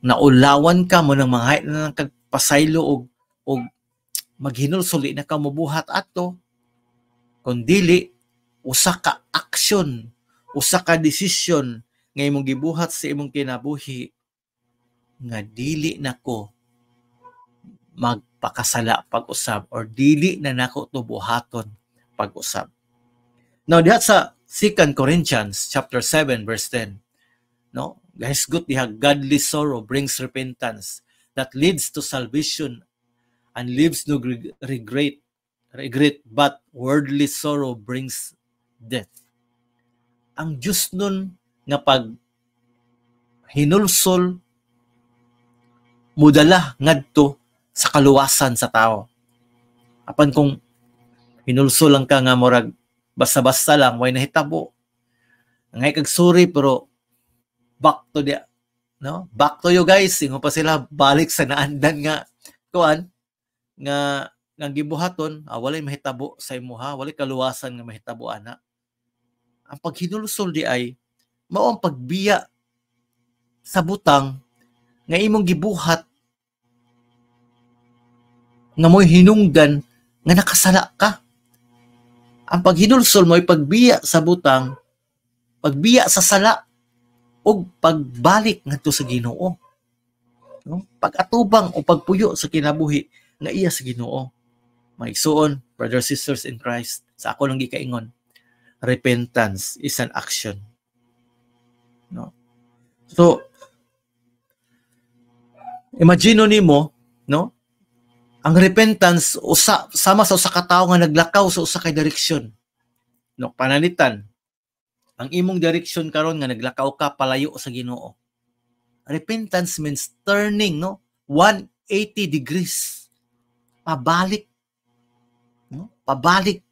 Speaker 2: naulawan ka mo nang mga na kag pasaylo og maghinulsol, di na ka mobuhat ato, kun dili usa ka action, usa ka desisyon nga imong gibuhat sa imong kinabuhi nga dili nako magpakasala pag-usab or dili na nako to buhaton pag-usab. Now diha sa 2 Corinthians chapter 7 verse 10, no? Guys, good diha, godly sorrow brings repentance that leads to salvation and leaves no regret, but worldly sorrow brings death. Ang Diyos nun nga pag hinulsol mudala ngadto sa kaluwasan sa tao. Apan kung hinulsol lang ka nga murag basta-basta lang, way nahitabo. Ngay kag sorry pero back to the, no? Back to you guys, ingon pa sila, balik sa naandan nga kuan nga nga gibuhaton, walay mahitabo sa imuha, walay kaluwasan nga mahitabo ana. Ang paghinulsol di ay mao ang pagbiya sa butang nga imong gibuhat nga mo'y hinungdan nga nakasala ka. Ang paghinulsol mo'y pagbiya sa butang, pagbiya sa sala, ug pagbalik ngadto sa Ginoo. No? Pag-atubang o pagpuyo sa kinabuhi nga iya sa Ginoo. Mga igsuon, brothers sisters in Christ, sa ako lang gikaingon, repentance is an action. No? So, imagine nimo, no? Ang repentance usa sama sa usa ka tawo nga naglakaw sa usa ka direksyon. No, pananglitan, ang imong direksyon karon nga naglakaw ka palayo sa Ginoo. Repentance means turning, no, 180 degrees. Pabalik pabalik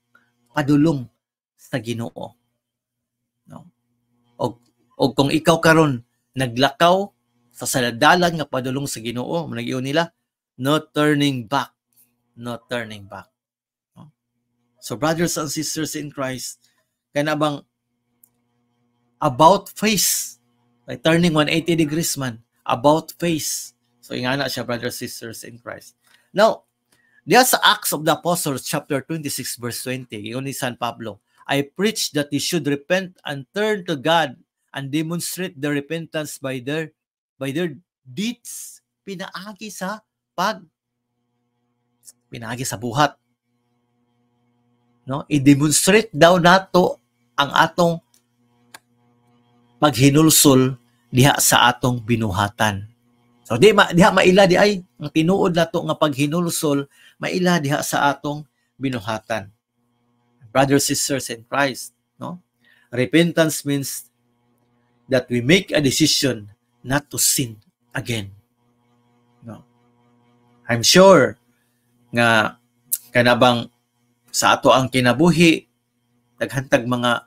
Speaker 2: padulong sa Ginoo. No? Og kung ikaw karon naglakaw sa saladalan nga padulong sa Ginoo, nag-iyon nila, no turning back, no turning back. No? So brothers and sisters in Christ, kana bang about face, like turning 180 degrees man, about face. So ingana siya, brothers sisters in Christ. Now, diya sa Acts of the Apostles chapter 26 verse 20, ingon ni San Pablo, "I preach that you should repent and turn to God and demonstrate their repentance by their deeds," pinaagi sa buhat, no? I-demonstrate daw nato ang atong paghinulsol diha sa atong binuhatan. So di ma, diha maila di ay ang tinuod nato nga paghinulsol, maila diha sa atong binuhatan. Brothers, sisters in Christ, no? Repentance means that we make a decision not to sin again, no? I'm sure nga kanabang sa ato ang kinabuhi, daghan tag mga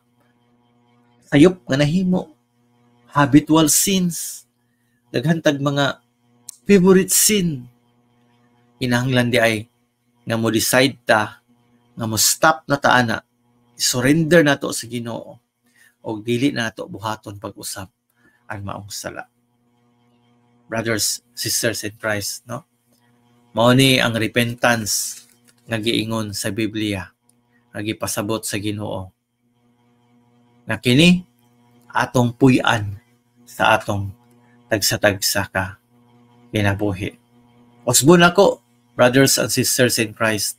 Speaker 2: sayop nga nahimo, habitual sins, daghan tag mga favorite sin. Kinahanglan di ay nga mo decide ta nga mo stop na ta ana, surrender nato sa Ginoo og dili na nato buhaton pag-usab ang maong sala. Brothers, sisters in Christ, no? Mao ni ang repentance nga giingon sa Biblia, nga gipasabot sa Ginoo. Nga kini atong puy-an sa atong tagsa-tagsa ka kinabuhi. Usbon ako, brothers and sisters in Christ,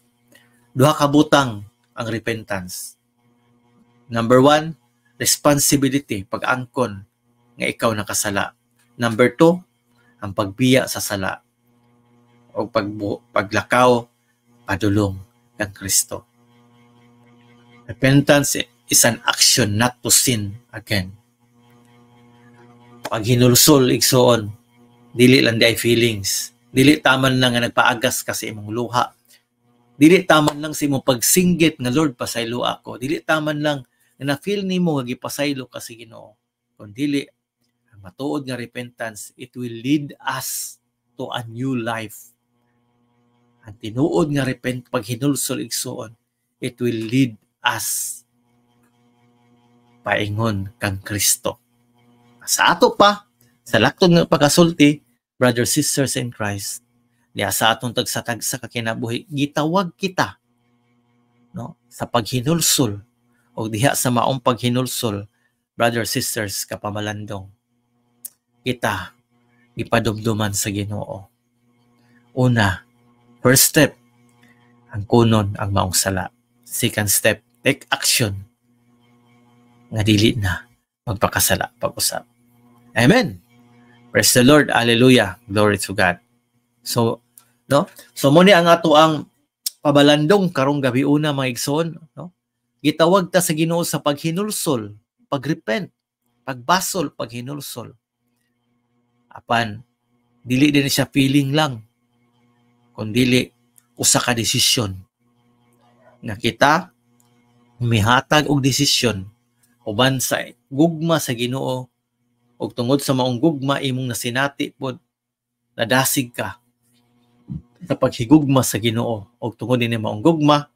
Speaker 2: duha ka butang ang repentance. Number one, responsibility, pag-angkon nga ikaw nakasala. Number two, ang pagbiya sa sala o paglakaw padulong kang Kristo. Repentance is an action not to sin again. Pag hinulsol, igsoon, dili lang di ay feelings. Dili taman lang nga nagpaagas ka sa imong luha. Dili taman lang sa imong pagsinggit nga, "Lord, pasaylo ako." Dili taman lang nga na-feel nimo nga gipasaylo ka sa Ginoo. Kung dili, ang matuod nga repentance, it will lead us to a new life. Ang tinuod nga repent paghinulsol, igsoon, it will lead us paingon kang Kristo. Sa ato pa, sa laktod nga pagkasulti, brothers, sisters in Christ, diya sa atong tagsa-tagsa ka kinabuhi, gitawag kita, no, sa paghinulsol o diha sa maong paghinulsol, brothers, sisters, kapamalandong, kita gipadumduman sa Ginoo. Una, first step, angkonon ang maong sala. Second step, take action nga dili na magpakasala pag-usab. Amen. Praise the Lord. Hallelujah. Glory to God. So, no? So mo ni ang ato ang pabalandong karong gabi una, mga igsoon, no? Gitawag ta sa Ginoo sa paghinulsol, pagrepent, pagbasol, paghinulsol. Apan dili din siya feeling lang, kun dili usa ka desisyon nga kita mihatag og desisyon uban sa gugma sa Ginoo, ug tungod sa maong gugma imong nasinati pod, nadasig ka sa paghigugma sa Ginoo, ug tungod ini maong gugma,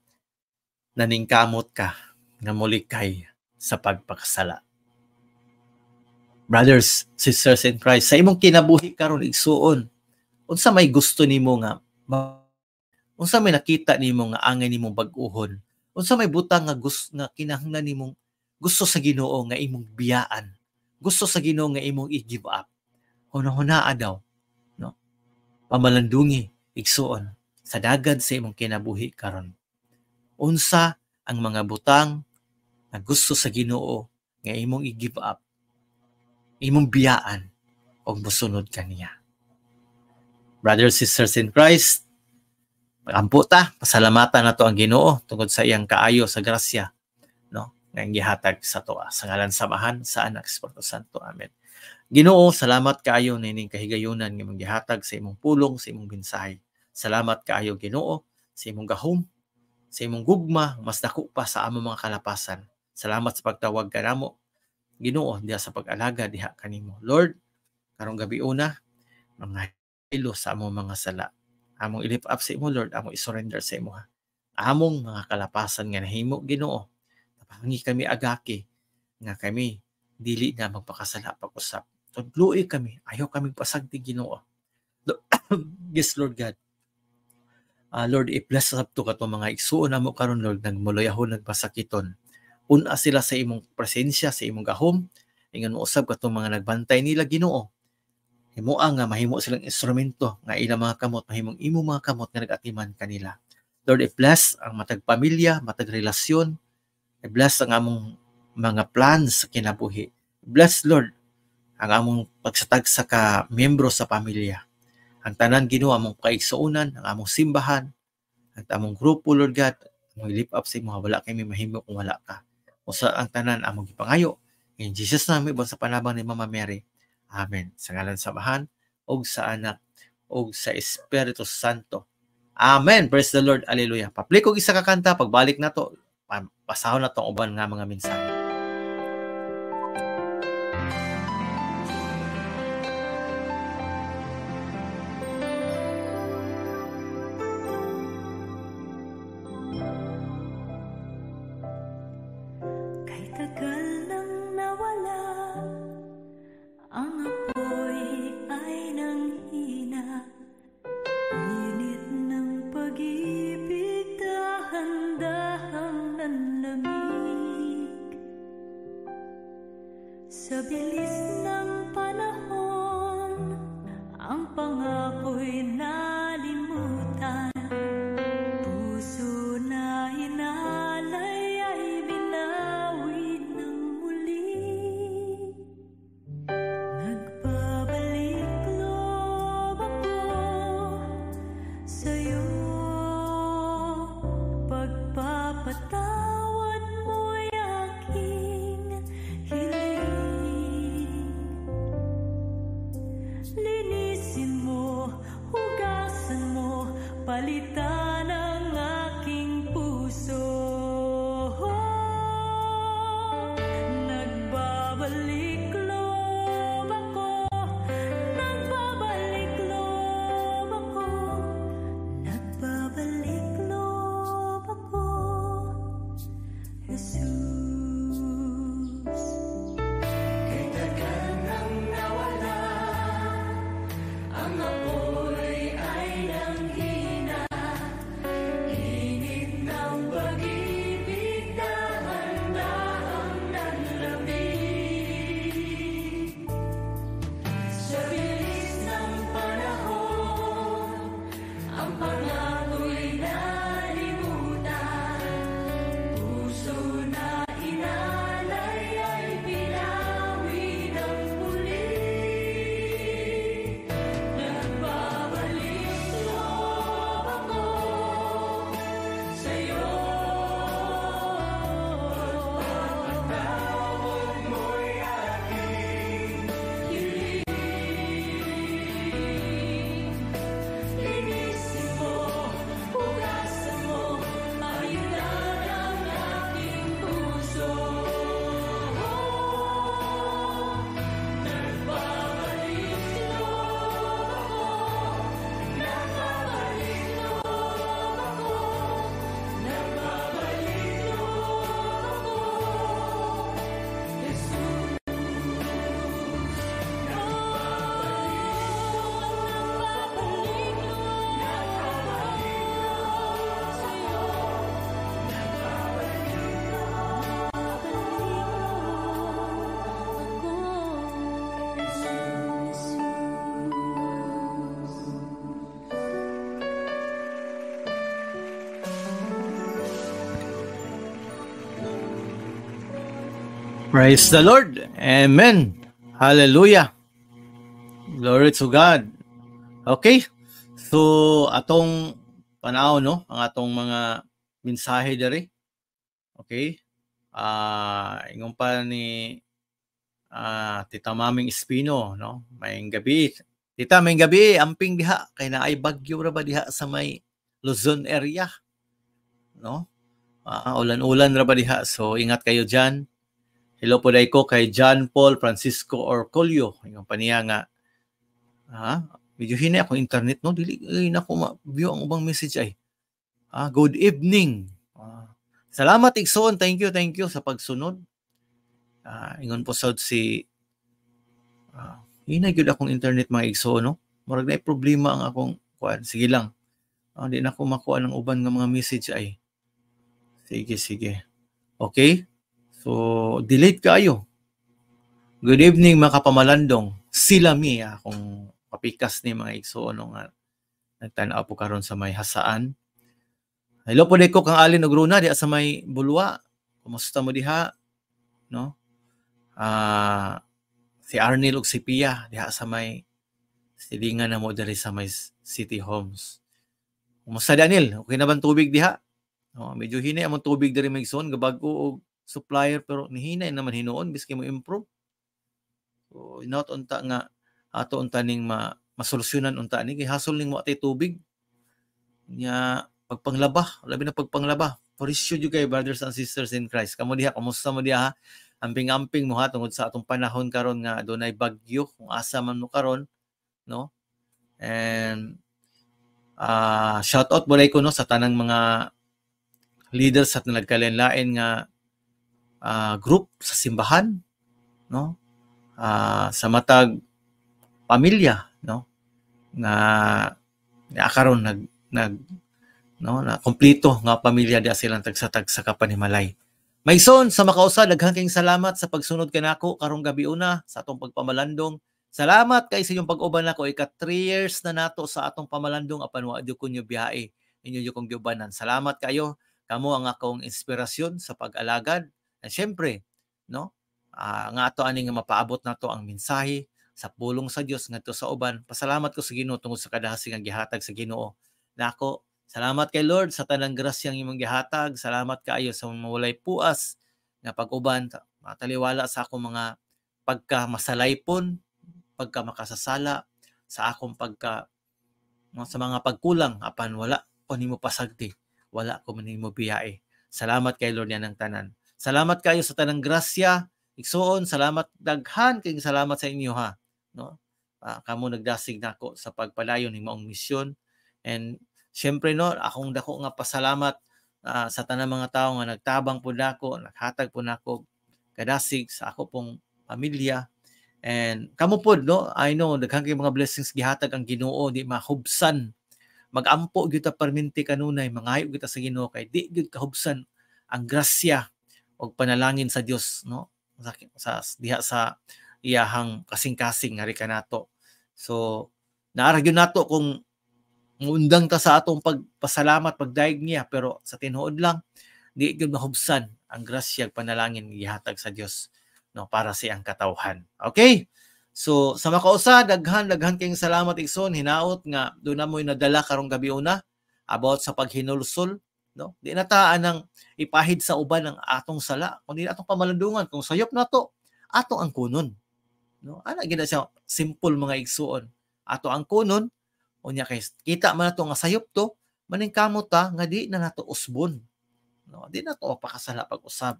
Speaker 2: naningkamot ka nga molikay sa pagpakasala. Brothers, sisters in Christ, sa imong kinabuhi karon, igsuon, unsa may gusto nimo nga unsa may nakita nimo nga angay nimong bag-uhon? Unsa may butang nga gusto nga kinahanglan nimong gusto sa Ginoo nga imong biyaan? Gusto sa Ginoo nga imong i-give up? Hunahunaa daw, no? Pamalandungi, igsuon, sa dagad sa imong kinabuhi karon. Unsa ang mga butang nga gusto sa Ginoo nga imong i-give up, imong biyaan og mosunod kaniya? Brothers, sisters in Christ, ampo ta, pasalamatan nato ang Ginoo tungod sa iyang kaayo sa grasya, no, nga gihatag sa atoa. Sa ngalan sa Amahan, sa Anak, sa Espiritu Santo. Amen. Ginoo, salamat kaayo nining kahigayunan nga imong gihatag sa imong pulong, sa imong mensahe. Salamat kaayo, Ginoo, sa imong gahom. sa imong gugma, mas dako pa sa among mga kalapasan. Salamat sa pagtawag kanamo, Ginoo, diha sa pag-alaga diha kanimo. Lord, karong gabi una, mga ilo sa among mga sala. Among i-lift up sa imo, Lord, among i-surrender sa imo. Among mga kalapasan nga nahimo, Ginoo. Tapangi kami agaki nga kami dili na magpakasala pag-usap. Tudloi kami, ayaw kami pasagdi, Ginoo. Yes, Lord God. Lord, i-bless sa to katong mga igsuon namo karon, Lord, nagmuluyahon, nagmasakiton. Una sila sa imong presensya, sa imong gahom. Ingon mo usab katong mga nagbantay nila, Ginoo. Himoa nga mahimo silang instrumento nga ilang mga kamot, mahimong imong mga kamot nga nag-atiman kanila. Lord, i-bless ang matag pamilya, matag relasyon. I-bless ang among mga plans sa kinabuhi. Bless, Lord, ang among pagsatag sa ka miyembro sa pamilya. Ang tanan, Ginoo, among kaigsuonan, ang among simbahan, ang among grupo, Lord God, among lift up sa imo, wala kami mahimo kung wala ka. Usa ang tanan among gipangayo. In Jesus name, ibang sa panabang ni Mama Mary. Amen. Sa ngalan sa Amahan, og sa Anak, og sa Espiritu Santo. Amen. Praise the Lord. Hallelujah. Paplik og isa ka kanta, pagbalik na to, pasahon na tong uban nga mga mensahe. Praise the Lord. Amen. Hallelujah. Glory to God. Okay. So atong panaw, no, ang atong mga mensahe diri. Okay. Ingon pa ni Tita Maming Espino, no? Maayong gabi. Tita, maayong gabi, amping diha kay naay bagyo ra ba diha sa may Luzon area. no? Ulan-ulan ra ba diha, so ingat kayo diyan. Hello po dai ko kay John Paul Francisco Orcolio. Ingon pa niya nga medyo hinay akong internet, no? Dili ay nako ma-view ang ubang message ay. Good evening. Salamat igsoon, thank you sa pagsunod. Ingon po sad si hinay gyud akong internet mga igsoon, no? Murag na problema ang akong kuan. Sige lang. Di na ko makuha ng uban nga mga message ay. Sige. Okay? So, delete kayo. Good evening mga kapamalandong. Sila mi akong kapikas ni mga igsoon, no, nga nagtan-aw po karon sa may hasaan. Hello po ko kang Alin og Runa diha sa may Bulwa. Kumusta mo diha? No? Si Arnel ug si Pia diha sa may silingan na mo diri sa may City Homes. Kumusta Daniel? Okay na bang tubig diha? No, medyo hinay among tubig diri may igsoon, gabag-o og supplier pero nihinay naman hinuon biski mo improve. So not unta nga ato unta ning masolusyonan unta ni kay hasol ning mo atay tubig. Nya pagpanglaba, labi na pagpanglaba. For issue jud kay brothers and sisters in Christ. Kamo diha, kumusta mo diha? Amping-amping mo ha tungod sa atong panahon karon nga adunay bagyo kung asa man mo karon, no? And shout out mo ko no sa tanang mga leaders at nagkalain-lain nga group sa simbahan, no? Sa matag pamilya, no? Nga karon nag no, na kompleto nga pamilya diha silang tagsa-tagsa ka panimalay. Mayson sa makausa, daghang kayong salamat sa pagsunod kanako karong gabi una sa atong pagpamalandong. Salamat kay sa inyong pag-uban nako, ika 3 years na nato sa atong pamalandong apan wa gyud ko nyo biyahe, inyo gyud kong giubanan. Salamat kayo, kamo ang akong inspirasyon sa pag-alagad. And syempre, no, nga ato ani nga mapaabot nato ang mensahe sa pulong sa Dios ngadto sa uban. Pasalamat ko sa Ginoo tungod sa kadahasing nga gihatag sa Ginoo nako. Salamat kay Lord sa tanang grasyang imong gihatag. Salamat kaayo sa mawalay puas nga pag-uban, mataliwala sa akong mga pagka masalaypon, pagka makasasala, sa akong pagka no, sa mga pagkulang apan wala ko nimo pasagdi, wala ko nimo biyae. Salamat kay Lord yan ang tanan. Salamat kayo sa tanang grasya. Igsuon, salamat daghan kayong salamat sa inyo ha, no? Kamo nagdasig nako sa pagpalayon ni maong misyon. And siyempre no, akong dako nga pasalamat sa tanang mga tawo nga nagtabang po nako, naghatag po nako kadasig sa ako pong pamilya. And kamo pod no, I know daghan kay mga blessings gihatag ang Ginoo, di mahubsan. Magampo gyud ta perminti kanunay, mangayo gyud ta sa Ginoo kay di gyud kahubsan ang grasya og panalangin sa Dios, no? Sa diha sa iyahang kasing-kasing ngari kanato. So naara gyud nato kung muundang ta sa atong pagpasalamat pagdayeg niya, pero sa tinuod lang di gyud mahubsan ang grasya ug panalangin gihatag sa Dios, no, para sa iyang katawhan. Okay? So sa makausa, daghan kayong salamat igsoon, hinaot nga do na mo'y nadala karong gabi una about sa paghinulsol, no? Di na ta anang ipahid sa uban ang atong sala, kundi atong pamalandungan kung sayop nato, ato ang kunon, no? Ana gyud siya simple mga igsoon. Ato ang kunon. Unya kay kita man nato nga sayop to, maningkamot ta nga di na nato usbon. No, di na to pakasala pag-usab.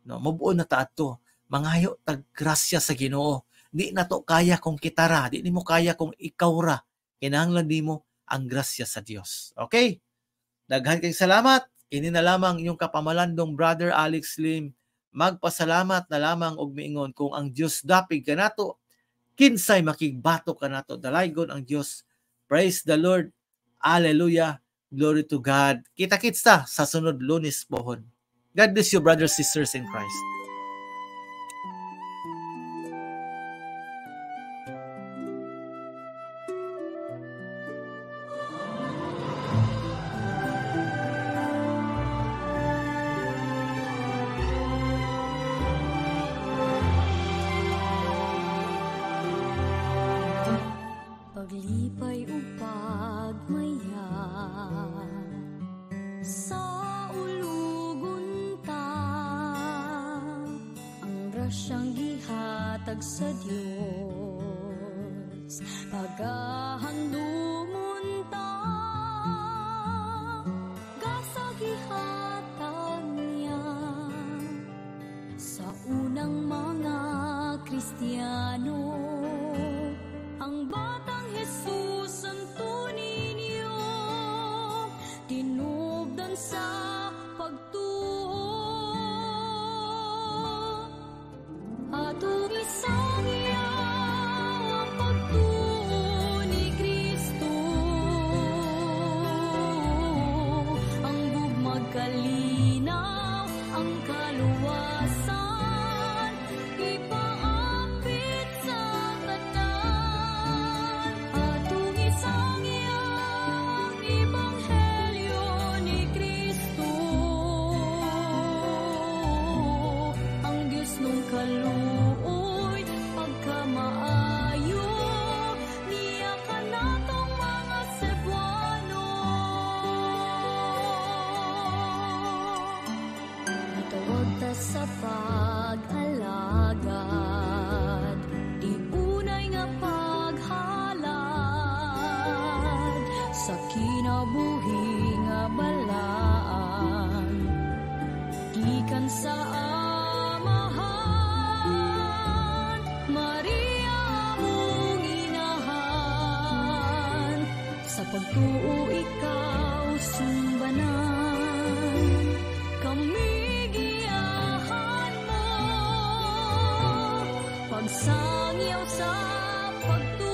Speaker 2: No, mubuo na ta adto. Mangayo tag grasya sa Ginoo. Di na to kaya kung kitara, di nimo kaya kung ikaw ra. Kinahanglan nimo ang grasya sa Dios. Okay? Daghan kay salamat. Kini na lamang inyong kapamalandong Brother Alex Lim. Magpasalamat na lamang og miingon kung ang Dios dapig kanato, kinsay makigbato kanato. Dalaygon ang Dios. Praise the Lord. Hallelujah. Glory to God. Kita-kits ta sa sunod Lunes pohon. God bless you, brothers, sisters in Christ.
Speaker 3: Paglipay ug pagmaya sa ulugon ta, ang grasyang gihatag sa Dios, pagahandumon ta, gasagihan. Sa pagtuo, atong isangyaw ang pagtuo ni Kristo, ang gugmag kalinaw, ang kaluwasan, ipaapit sa tanan. Atong isangyaw ang ebanghelyo ni Kristo, ang Diyos nung kaluoy, pagkamaayo niya kanatong mga Cebuano. Gitawag ta sa pag-alagad, di unay nga paghalad, sa kinabuhi nga balaan, gikan sa Amahan. Maria among inahan, sa pagtuo ikaw sumbanan, kami giyahan mo, pagsangyaw sa pagtuo.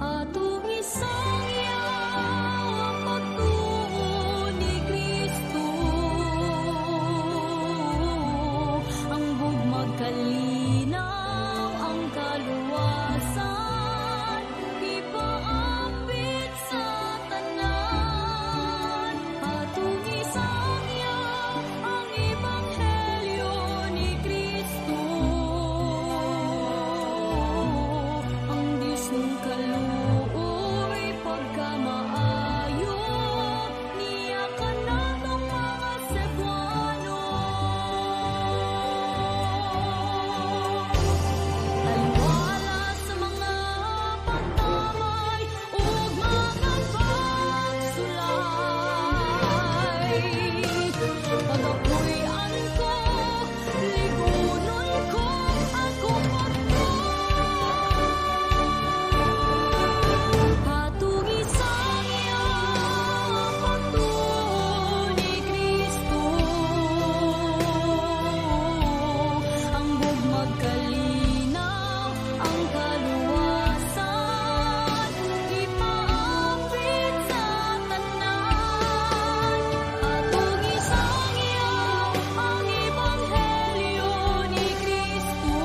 Speaker 3: Atong isangyaw ang pagtuo ni Kristo, ang gugmag kalinaw, ang kaluwasan, ipaapit sa tanan. Atong isangyaw ang ebanghelyo ni Kristo, ang Diyos nung kaluoy, pagkamaayo niya kanatong mga Cebuano. Taliwala sa mga pagtamay ug mga pagsulay, pagapuy-an ko, ligunon ko akong pagtuo. Atong isangyaw ang pagtuo ni Kristo, ang gugmag kalinaw, ang kaluwasan, ipaapit sa tanan. Atong isangyaw ang ebanghelyo ni Kristo,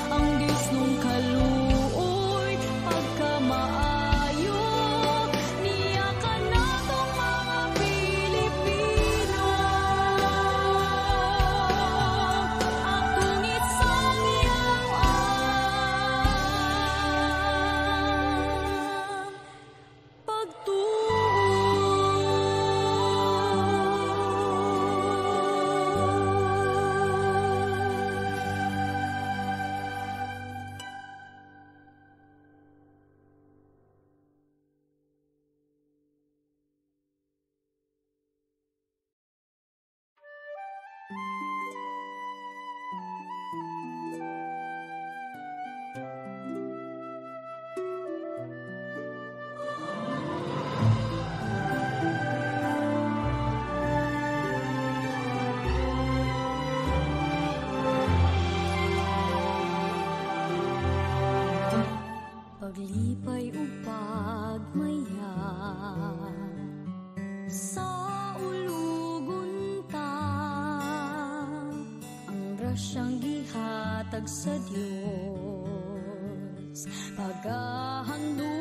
Speaker 3: ang Diyos nung kaluoy, pagkamaayo niya kanatong mga Pilipino. Atong isangyaw ang pagtuo. Paglipay ug pagmaya sa ulugon ta, ang grasyang gihatag sa Dios, pagahandom.